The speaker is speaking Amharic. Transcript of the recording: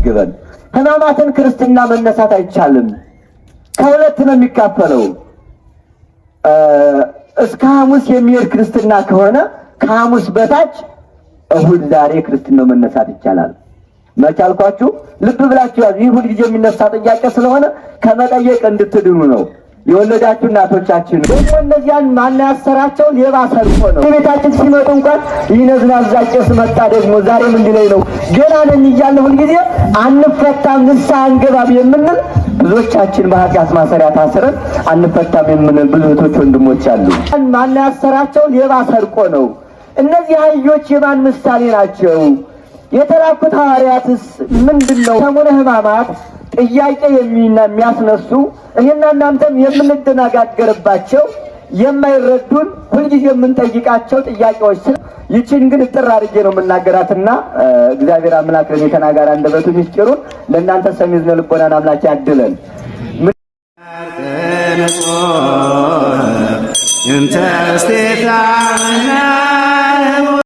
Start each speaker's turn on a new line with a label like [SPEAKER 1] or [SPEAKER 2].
[SPEAKER 1] ይመግበን። ሕማማትን ክርስትና መነሳት አይቻልም። ከሁለት ነው የሚካፈለው። እስከ ሐሙስ የሚሄድ ክርስትና ከሆነ ከሐሙስ በታች እሁድ ዛሬ ክርስትናው መነሳት ይቻላል። መቼ አልኳችሁ? ልብ ብላችሁ ያዙ። ይህ ሁልጊዜ የሚነሳ ጥያቄ ስለሆነ ከመጠየቅ እንድትድኑ ነው። የወለዳችሁ እናቶቻችን ደግሞ እነዚያን ማን ያሰራቸው? ሌባ ሰርቆ ነው። ቤታችን ሲመጡ እንኳን ይነዝናዛ ቄስ መጣ ደግሞ ዛሬም እንዲለኝ ነው ገና ነኝ እያልን ሁልጊዜ አንፈታም፣ ንስሐ አንገባም የምንል ብዙዎቻችን በኃጢአት ማሰሪያ ታስረን አንፈታም የምንል ብዙ እህቶች ወንድሞች አሉ። ማን ያሰራቸው? ሌባ ሰርቆ ነው። እነዚህ አህዮች የማን ምሳሌ ናቸው? የተላኩት ሐዋርያትስ ምንድን ነው? ሰሙነ ሕማማት ጥያቄ የሚያስነሱ እኔና እናንተም የምንደነጋገርባቸው የማይረዱን ሁልጊዜ የምንጠይቃቸው ጥያቄዎች ስለ ይችን ግን እጥር አድርጌ ነው የምናገራትና እግዚአብሔር አምላክ ለእኔ ተናጋሪ አንደበቱ ምስጢሩን ለእናንተ ሰሚ እዝነ ልቦናን አምላክ ያድለን።
[SPEAKER 2] እንተ